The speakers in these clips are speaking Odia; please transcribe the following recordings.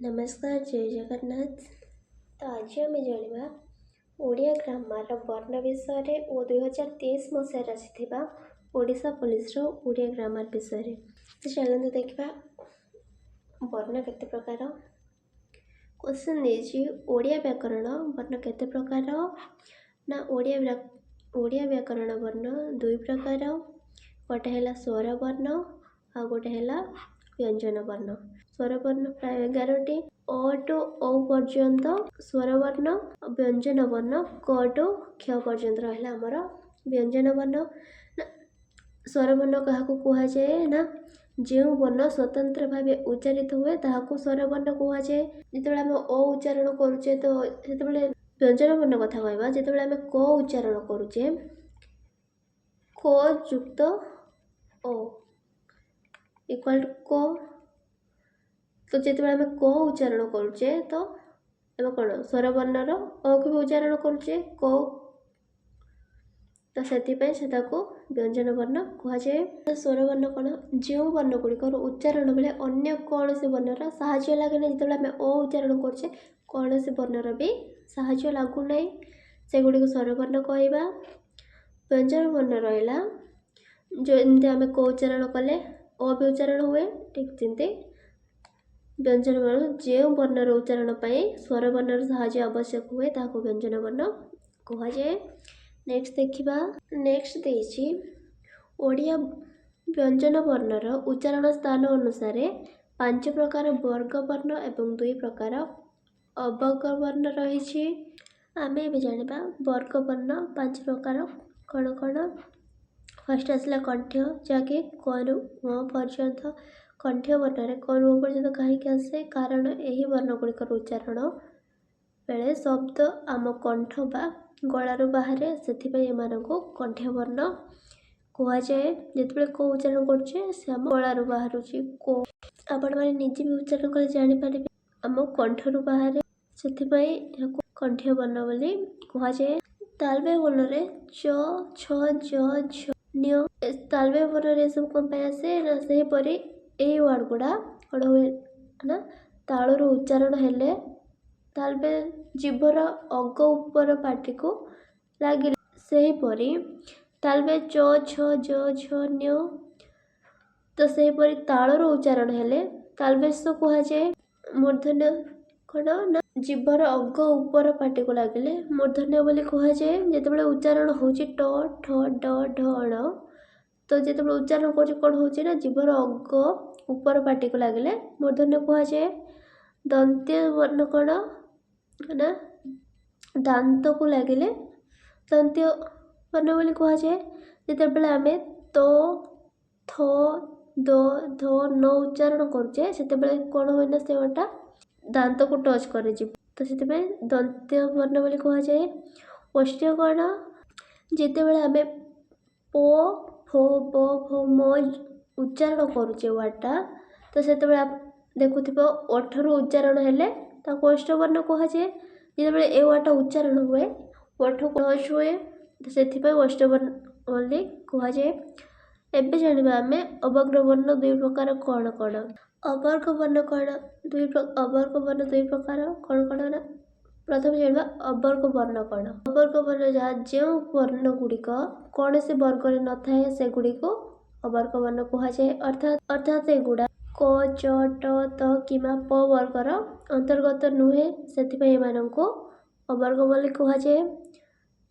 ନମସ୍କାର, ଜୟ ଜଗନ୍ନାଥ। ତ ଆଜି ଆମେ ଜାଣିବା ଓଡ଼ିଆ ଗ୍ରାମାରର ବର୍ଣ୍ଣ ବିଷୟରେ ଓ 2023 ମସିହାରେ ଆସିଥିବା ଓଡ଼ିଶା ପୋଲିସର ଓଡ଼ିଆ ଗ୍ରାମାର ବିଷୟରେ। ତ ଚାଲନ୍ତୁ ଦେଖିବା ବର୍ଣ୍ଣ କେତେ ପ୍ରକାର। କ୍ୱେଶ୍ଚନ୍ ଦେଇଛି, ଓଡ଼ିଆ ବ୍ୟାକରଣ ବର୍ଣ୍ଣ କେତେ ପ୍ରକାର? ନା, ଓଡ଼ିଆ ବ୍ୟାକରଣ ବର୍ଣ୍ଣ ଦୁଇ ପ୍ରକାର। ଗୋଟେ ହେଲା ସ୍ୱର ବର୍ଣ୍ଣ, ଆଉ ଗୋଟେ ହେଲା ବ୍ୟଞ୍ଜନ ବର୍ଣ୍ଣ। ସ୍ୱରବର୍ଣ୍ଣ ପ୍ରାୟ 11ଟି, ଅ ଟୁ ଔ ପର୍ଯ୍ୟନ୍ତ ସ୍ୱରବର୍ଣ୍ଣ। ବ୍ୟଞ୍ଜନ ବର୍ଣ୍ଣ କ ଟୁ କ୍ଷ ପର୍ଯ୍ୟନ୍ତ ରହିଲା ଆମର ବ୍ୟଞ୍ଜନ ବର୍ଣ୍ଣ। ନା, ସ୍ୱରବର୍ଣ୍ଣ କାହାକୁ କୁହାଯାଏ? ନା, ଯେଉଁ ବର୍ଣ୍ଣ ସ୍ୱତନ୍ତ୍ର ଭାବେ ଉଚ୍ଚାରିତ ହୁଏ, ତାହାକୁ ସ୍ୱରବର୍ଣ୍ଣ କୁହାଯାଏ। ଯେତେବେଳେ ଆମେ ଅ ଉଚ୍ଚାରଣ କରୁଛେ, ତ ସେତେବେଳେ ବ୍ୟଞ୍ଜନ ବର୍ଣ୍ଣ କଥା କହିବା। ଯେତେବେଳେ ଆମେ କ ଉଚ୍ଚାରଣ କରୁଛେ, କ ଯୁକ୍ତ ଅ ଇକ୍ୱାଲ୍ ଟୁ କ। ତ ଯେତେବେଳେ ଆମେ କ ଉଚ୍ଚାରଣ କରୁଛେ, ତ ଆମେ କ'ଣ ସ୍ୱରବର୍ଣ୍ଣର ଅକୁ ବି ଉଚ୍ଚାରଣ କରୁଛେ, କ। ତ ସେଥିପାଇଁ ସେ ତାକୁ ବ୍ୟଞ୍ଜନ ବର୍ଣ୍ଣ କୁହାଯାଏ। ସ୍ୱରବର୍ଣ୍ଣ କ'ଣ? ଯେଉଁ ବର୍ଣ୍ଣ ଗୁଡ଼ିକର ଉଚ୍ଚାରଣ ବେଳେ ଅନ୍ୟ କୌଣସି ବର୍ଣ୍ଣର ସାହାଯ୍ୟ ଲାଗେ ନାହିଁ। ଯେତେବେଳେ ଆମେ ଅ ଉଚ୍ଚାରଣ କରୁଛେ, କୌଣସି ବର୍ଣ୍ଣର ବି ସାହାଯ୍ୟ ଲାଗୁନାହିଁ, ସେଗୁଡ଼ିକୁ ସ୍ୱରବର୍ଣ୍ଣ କହିବା। ବ୍ୟଞ୍ଜନ ବର୍ଣ୍ଣ ରହିଲା, ଯେମିତି ଆମେ କ ଉଚ୍ଚାରଣ କଲେ ଅ ବି ଉଚ୍ଚାରଣ ହୁଏ, ଠିକ୍ ସେମିତି ବ୍ୟଞ୍ଜନ ବର୍ଣ୍ଣ, ଯେଉଁ ବର୍ଣ୍ଣର ଉଚ୍ଚାରଣ ପାଇଁ ସ୍ୱରବର୍ଣ୍ଣର ସାହାଯ୍ୟ ଆବଶ୍ୟକ ହୁଏ, ତାହାକୁ ବ୍ୟଞ୍ଜନ ବର୍ଣ୍ଣ କୁହାଯାଏ। ନେକ୍ସଟ ଦେଖିବା। ନେକ୍ସଟ ଦେଇଛି, ଓଡ଼ିଆ ବ୍ୟଞ୍ଜନ ବର୍ଣ୍ଣର ଉଚ୍ଚାରଣ ସ୍ଥାନ ଅନୁସାରେ 5 ପ୍ରକାର ବର୍ଗ ବର୍ଣ୍ଣ ଏବଂ 2 ପ୍ରକାର ଅବର୍ଗ ବର୍ଣ୍ଣ ରହିଛି। ଆମେ ଏବେ ଜାଣିବା ବର୍ଗ ବର୍ଣ୍ଣ 5 ପ୍ରକାର କ'ଣ କ'ଣ। ଫାର୍ଷ୍ଟ ଆସିଲା କଣ୍ଠ୍ୟ, ଯାହାକି କରୁ ଅ ପର୍ଯ୍ୟନ୍ତ। କଣ୍ଠ୍ୟ ବର୍ଣ୍ଣରେ କରୁ ଅ ପର୍ଯ୍ୟନ୍ତ କାହିଁକି ଆସେ? କାରଣ ଏହି ବର୍ଣ୍ଣ ଗୁଡ଼ିକର ଉଚ୍ଚାରଣ ବେଳେ ଶବ୍ଦ ଆମ କଣ୍ଠ ବା ଗଳାରୁ ବାହାରେ, ସେଥିପାଇଁ ଏମାନଙ୍କୁ କଣ୍ଠ୍ୟ ବର୍ଣ୍ଣ କୁହାଯାଏ। ଯେତେବେଳେ କ ଉଚ୍ଚାରଣ କରୁଛେ, ସେ ଆମ ଗଳାରୁ ବାହାରୁଛି କୋ। ଆପଣମାନେ ନିଜେ ବି ଉଚ୍ଚାରଣ କଲେ ଜାଣିପାରିବେ, ଆମ କଣ୍ଠରୁ ବାହାରେ, ସେଥିପାଇଁ ଏହାକୁ କଣ୍ଠ୍ୟ ବର୍ଣ୍ଣ ବୋଲି କୁହାଯାଏ। ତାଲବ୍ୟ ବର୍ଣ୍ଣରେ ଚ, ଛ, ଜ, ଝ, ନ୍ୟ। ତାଲବ୍ୟ ବର୍ଣ୍ଣରେ ଏସବୁ କ'ଣ ପାଇଁ ଆସେ? ନା, ସେହିପରି ଏଇ ୱାର୍ଡ଼ ଗୁଡ଼ା କ'ଣ ହୁଏ ନା, ତାଳୁରୁ ଉଚ୍ଚାରଣ ହେଲେ ତାଲବ୍ୟ ଜିଭର ଅଗ ଉପର ପାଟିକୁ ଲାଗିଲେ। ସେହିପରି ତାଲବ୍ୟ ଚ, ଛ, ଜ, ଝ, ନ୍ୟ। ତ ସେହିପରି ତାଳୁରୁ ଉଚ୍ଚାରଣ ହେଲେ ତାଲବ୍ୟଶ କୁହାଯାଏ। ମୂର୍ଦ୍ଧନ୍ୟ କ'ଣ? ନା, ଜିଭର ଅଗ ଉପର ପାଟିକୁ ଲାଗିଲେ ମୂର୍ଦ୍ଧନ୍ୟ ବୋଲି କୁହାଯାଏ। ଯେତେବେଳେ ଉଚ୍ଚାରଣ ହେଉଛି ଟ, ଠ, ଡ, ଢ, ଣ, ତ ଯେତେବେଳେ ଉଚ୍ଚାରଣ କରୁଛି, କ'ଣ ହେଉଛି ନା, ଜିଭର ଅଗ ଉପର ପାଟିକୁ ଲାଗିଲେ ମୂର୍ଦ୍ଧନ୍ୟ କୁହାଯାଏ। ଦନ୍ତ୍ୟ ବର୍ଣ୍ଣ କ'ଣ? ନା, ଦାନ୍ତକୁ ଲାଗିଲେ ଦନ୍ତ୍ୟ ବର୍ଣ୍ଣ ବୋଲି କୁହାଯାଏ। ଯେତେବେଳେ ଆମେ ତ, ଥ, ଦ, ଧ, ନ ଉଚ୍ଚାରଣ କରୁଛେ, ସେତେବେଳେ କ'ଣ ହୁଏ ନା, ସେଟା ଦାନ୍ତକୁ ଟଚ୍ କରିଯିବ, ତ ସେଥିପାଇଁ ଦନ୍ତ୍ୟ ବର୍ଣ୍ଣ ବୋଲି କୁହାଯାଏ। ଓଷ୍ଠ୍ୟ କ'ଣ? ଯେତେବେଳେ ଆମେ ପ, ଫ, ବ, ଭ, ମ ଉଚ୍ଚାରଣ କରୁଛେ ୱାର୍ଡ଼ଟା, ତ ସେତେବେଳେ ଦେଖୁଥିବ ଓଠରୁ ଉଚ୍ଚାରଣ ହେଲେ ତାକୁ ଓଷ୍ଠବର୍ଣ୍ଣ କୁହାଯାଏ। ଯେତେବେଳେ ଏ ୱାର୍ଡ଼ଟା ଉଚ୍ଚାରଣ ହୁଏ, ଓଠକୁ ଟଚ୍ ହୁଏ, ତ ସେଥିପାଇଁ ଓଷ୍ଠବର୍ଣ୍ଣ ବୋଲି କୁହାଯାଏ। ଏବେ ଜାଣିବା ଆମେ ଅବର୍ଗ ବର୍ଣ୍ଣ ଦୁଇ ପ୍ରକାର କ'ଣ କ'ଣ। ଅବର୍ଗ ବର୍ଣ୍ଣ କ'ଣ? ଅବର୍ଗ ବର୍ଣ୍ଣ ଦୁଇ ପ୍ରକାର କ'ଣ କ'ଣ? ନା, ପ୍ରଥମେ ଜାଣିବା ଅବର୍ଗ ବର୍ଣ୍ଣ କ'ଣ। ଅବର୍ଗ ବର୍ଣ୍ଣ ଯାହା, ଯେଉଁ ବର୍ଣ୍ଣ ଗୁଡ଼ିକ କୌଣସି ବର୍ଗରେ ନଥାଏ, ସେଗୁଡ଼ିକୁ ଅବର୍ଗ ବର୍ଣ୍ଣ କୁହାଯାଏ। ଅର୍ଥାତ୍ ଏଗୁଡ଼ା କ, ଚ, ଟ, ତ କିମ୍ବା ପ ବର୍ଗର ଅନ୍ତର୍ଗତ ନୁହେଁ, ସେଥିପାଇଁ ଏମାନଙ୍କୁ ଅବର୍ଗ ବୋଲି କୁହାଯାଏ।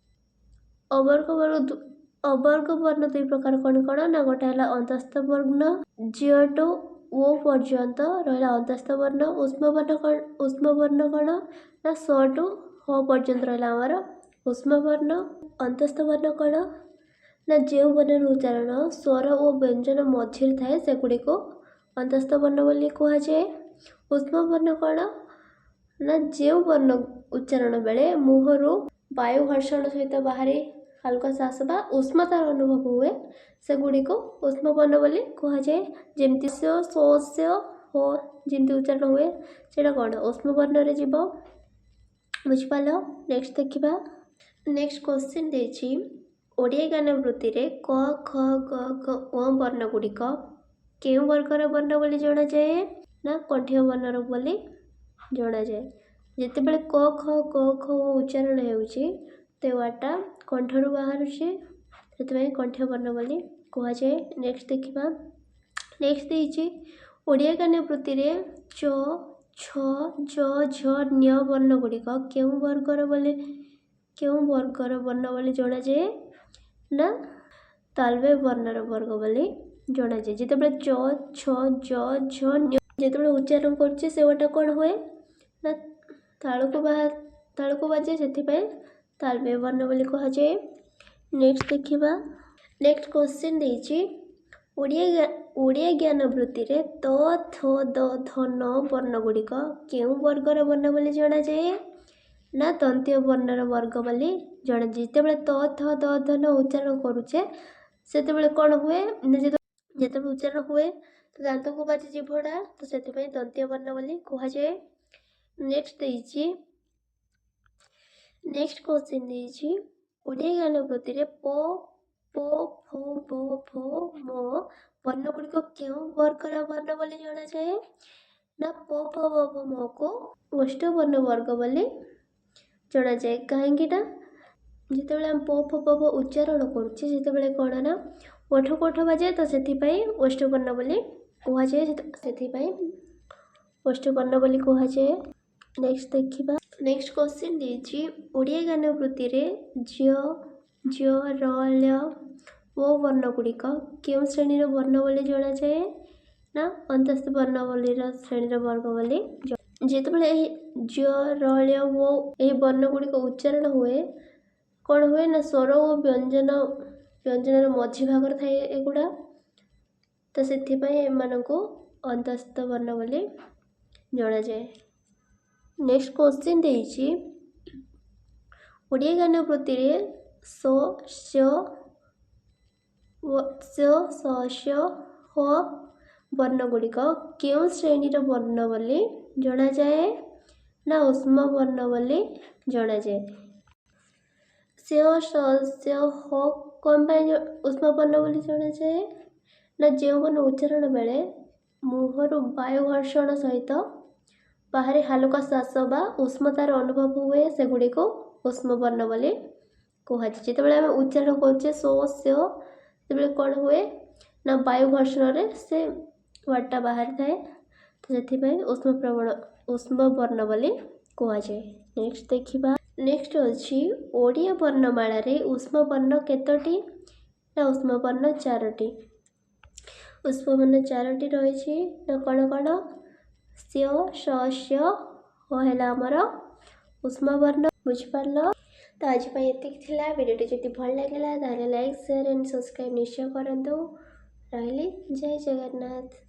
ଅବର୍ଗ ବର୍ଣ୍ଣ ଦୁଇ ପ୍ରକାର କ'ଣ କ'ଣ? ନା, ଗୋଟେ ହେଲା ଅନ୍ତସ୍ଥ ବର୍ଣ୍ଣ, ଜ ଟୁ ଓ ପର୍ଯ୍ୟନ୍ତ ରହିଲା ଅନ୍ତସ୍ଥ ବର୍ଣ୍ଣ। ଉଷ୍ମ ବର୍ଣ୍ଣ କ'ଣ? ଉଷ୍ମ ବର୍ଣ୍ଣ କ'ଣ? ନା, ସ ଟୁ ହ ପର୍ଯ୍ୟନ୍ତ ରହିଲା ଆମର ଉଷ୍ମ ବର୍ଣ୍ଣ। ଅନ୍ତସ୍ଥ ବର୍ଣ୍ଣ କ'ଣ? ନା, ଯେଉଁ ବର୍ଣ୍ଣର ଉଚ୍ଚାରଣ ସ୍ୱର ଓ ବ୍ୟଞ୍ଜନ ମଝିରେ ଥାଏ, ସେଗୁଡ଼ିକୁ ଅନ୍ତସ୍ଥ ବର୍ଣ୍ଣ ବୋଲି କୁହାଯାଏ। ଉଷ୍ମ ବର୍ଣ୍ଣ କ'ଣ? ନା, ଯେଉଁ ବର୍ଣ୍ଣ ଉଚ୍ଚାରଣ ବେଳେ ମୁହଁରୁ ବାୟୁ ଘର୍ଷଣ ସହିତ ବାହାରି ହାଲୁକା ଶ୍ୱାସ ବା ଉଷ୍ମତାର ଅନୁଭବ ହୁଏ, ସେଗୁଡ଼ିକୁ ଉଷ୍ମ ବର୍ଣ୍ଣ ବୋଲି କୁହାଯାଏ। ଯେମିତି ସ, ସ, ହୋ ଯେମିତି ଉଚ୍ଚାରଣ ହୁଏ, ସେଇଟା କ'ଣ ଉଷ୍ମ ବର୍ଣ୍ଣରେ ଯିବ। ବୁଝିପାରିଲ? ନେକ୍ସଟ ଦେଖିବା। ନେକ୍ସଟ କ୍ୱେଶ୍ଚିନ୍ ଦେଇଛି, ଓଡ଼ିଆ ଜ୍ଞାନ ବୃତ୍ତିରେ କ, ଖ, ଗ, ଘ, ଓ ବର୍ଣ୍ଣ ଗୁଡ଼ିକ କେଉଁ ବର୍ଗର ବର୍ଣ୍ଣ ବୋଲି ଜଣାଯାଏ? ନା, କଣ୍ଠ୍ୟ ବର୍ଣ୍ଣର ବୋଲି ଜଣାଯାଏ। ଯେତେବେଳେ କ ଖ ଗ ଘ ଉଚ୍ଚାରଣ ହେଉଛି, ତ ୱାର୍ଡ଼ଟା କଣ୍ଠରୁ ବାହାରୁଛି, ସେଥିପାଇଁ କଣ୍ଠ୍ୟ ବର୍ଣ୍ଣ ବୋଲି କୁହାଯାଏ। ନେକ୍ସଟ ଦେଖିବା। ନେକ୍ସଟ ଦେଇଛି, ଓଡ଼ିଆ ଜ୍ଞାନବୃତ୍ତିରେ ଚ, ଛ, ଜ, ଝ, ନ୍ୟ ବର୍ଣ୍ଣ ଗୁଡ଼ିକ କେଉଁ ବର୍ଗର ବର୍ଣ୍ଣ ବୋଲି ଜଣାଯାଏ? ନା, ତାଲବେ ବର୍ଣ୍ଣର ବର୍ଗ ବୋଲି ଜଣାଯାଏ। ଯେତେବେଳେ ଚ, ଛ, ଜ, ଝ, ନ୍ୟ ଯେତେବେଳେ ଉଚ୍ଚାରଣ କରୁଛେ, ସେ ୱାର୍ଡ଼ଟା କ'ଣ ହୁଏ ନା ତାଳୁକୁ ବାଜେ, ସେଥିପାଇଁ ତାଲବେ ବର୍ଣ୍ଣ ବୋଲି କୁହାଯାଏ। ନେକ୍ସଟ ଦେଖିବା। ନେକ୍ସଟ କ୍ୱେଶ୍ଚିନ୍ ଦେଇଛି, ଓଡ଼ିଆ ଜ୍ଞାନ ବୃତ୍ତିରେ ତ, ଥ, ଦ, ଧ, ନ ବର୍ଣ୍ଣ ଗୁଡ଼ିକ କେଉଁ ବର୍ଗର ବର୍ଣ୍ଣ ବୋଲି ଜଣାଯାଏ? ନା, ଦନ୍ତୀୟ ବର୍ଣ୍ଣର ବର୍ଗ ବୋଲି ଜଣାଯାଏ। ଯେତେବେଳେ ତ, ଥ, ଦ, ଧ, ନ ଉଚ୍ଚାରଣ କରୁଛେ, ସେତେବେଳେ କ'ଣ ହୁଏ ନା ଯେତେବେଳେ ଉଚ୍ଚାରଣ ହୁଏ ତ ଦାନ୍ତକୁ ବାଜେ ଜିଭଟା, ତ ସେଥିପାଇଁ ଦନ୍ତୀୟ ବର୍ଣ୍ଣ ବୋଲି କୁହାଯାଏ। ନେକ୍ସଟ ଦେଇଛି, ନେକ୍ସଟ କ୍ୱେଶ୍ଚିନ୍ ଦେଇଛି, ଓଡ଼ିଆ ଜ୍ଞାନ ବୃତ୍ତିରେ ପ, ପ, ଫ, ବ, ଭ, ମ ବର୍ଣ୍ଣ ଗୁଡ଼ିକ କେଉଁ ବର୍ଗର ବର୍ଣ୍ଣ ବୋଲି ଜଣାଯାଏ? ନା, ପ, ଫ, ବ, ଭ, ମକୁ ଓଷ୍ଠବର୍ଣ୍ଣ ବର୍ଗ ବୋଲି ଜଣାଯାଏ। କାହିଁକି ନା ଯେତେବେଳେ ଆମେ ପ, ଫ, ବ, ଭ ଉଚ୍ଚାରଣ କରୁଛେ, ସେତେବେଳେ କ'ଣ ନା ଓଠ କୋଠ ବାଜେ, ତ ସେଥିପାଇଁ ଓଷ୍ଠବର୍ଣ୍ଣ ବୋଲି କୁହାଯାଏ। ସେଥିପାଇଁ ଓଷ୍ଠବର୍ଣ୍ଣ ବୋଲି କୁହାଯାଏ। ନେକ୍ସଟ ଦେଖିବା। ନେକ୍ସଟ କ୍ୱେଶ୍ଚିନ୍ ଦେଇଛି, ଓଡ଼ିଆ ଜ୍ଞାନ ବୃତ୍ତିରେ ଜ, ଜ, ର, ଳ ଓ ବର୍ଣ୍ଣ ଗୁଡ଼ିକ କେଉଁ ଶ୍ରେଣୀର ବର୍ଣ୍ଣ ବୋଲି ଜଣାଯାଏ? ନା, ଅନ୍ତସ୍ଥ ବର୍ଣ୍ଣ ବୋଲିର ଶ୍ରେଣୀର ବର୍ଗ ବୋଲି। ଯେତେବେଳେ ଏହି ଜ, ର, ଳ ଓ ଏହି ବର୍ଣ୍ଣ ଗୁଡ଼ିକ ଉଚ୍ଚାରଣ ହୁଏ, କ'ଣ ହୁଏ ନା ସ୍ୱର ଓ ବ୍ୟଞ୍ଜନର ମଝି ଭାଗରେ ଥାଏ ଏଗୁଡ଼ା, ତ ସେଥିପାଇଁ ଏମାନଙ୍କୁ ଅନ୍ତସ୍ଥ ବର୍ଣ୍ଣ ବୋଲି ଜଣାଯାଏ। ନେକ୍ସଟ କ୍ୱେଶ୍ଚିନ୍ ଦେଇଛି, ଓଡ଼ିଆ ଜ୍ଞାନ ବୃତ୍ତିରେ ସ, ସ, ସ, ସ, ସ, ହ ବର୍ଣ୍ଣ ଗୁଡ଼ିକ କେଉଁ ଶ୍ରେଣୀର ବର୍ଣ୍ଣ ବୋଲି ଜଣାଯାଏ? ନା, ଉଷ୍ମ ବର୍ଣ୍ଣ ବୋଲି ଜଣାଯାଏ। ସେ, ସ, ସ, ହ କ'ଣ ପାଇଁ ଉଷ୍ମ ବର୍ଣ୍ଣ ବୋଲି ଜଣାଯାଏ? ନା, ଯେଉଁ ବର୍ଣ୍ଣ ଉଚ୍ଚାରଣ ବେଳେ ମୁହଁରୁ ବାୟୁ ଘର୍ଷଣ ସହିତ ବାହାରେ ହାଲୁକା ଶ୍ୱାସ ବା ଉଷ୍ମତାର ଅନୁଭବ ହୁଏ, ସେଗୁଡ଼ିକୁ ଉଷ୍ମ ବର୍ଣ୍ଣ ବୋଲି କୁହାଯାଏ। ଯେତେବେଳେ ଆମେ ଉଚ୍ଚାରଣ କରୁଛେ ସୋ, ସେ, ସେତେବେଳେ କ'ଣ ହୁଏ ନା ବାୟୁ ଘର୍ଷଣରେ ସେ ୱାର୍ଡ଼ଟା ବାହାରିଥାଏ, ତ ସେଥିପାଇଁ ଉଷ୍ମ ବର୍ଣ୍ଣ ବୋଲି କୁହାଯାଏ। ନେକ୍ସଟ ଦେଖିବା। ନେକ୍ସଟ ଅଛି, ଓଡ଼ିଆ ବର୍ଣ୍ଣମାଳାରେ ଉଷ୍ମ ବର୍ଣ୍ଣ କେତୋଟି? ନା, ଉଷ୍ମ ବର୍ଣ୍ଣ 4ଟି। ଉଷ୍ମ ବର୍ଣ୍ଣ 4ଟି ରହିଛି। ନା, କ'ଣ କ'ଣ? ସ୍ୟ, ସ, ସ, ହ ହେଲା ଆମର ଉଷ୍ମ ବର୍ଣ୍ଣ। ବୁଝିପାରିଲ ତ? ଆଜି ପାଇଁ ଏତିକି ଥିଲା। ଭିଡ଼ିଓଟି ଯଦି ଭଲ ଲାଗିଲା, ତାହେଲେ ଲାଇକ୍, ସେୟାର ଆଣ୍ଡ ସବସ୍କ୍ରାଇବ୍ ନିଶ୍ଚୟ କରନ୍ତୁ। ରହିଲି, ଜୟ ଜଗନ୍ନାଥ।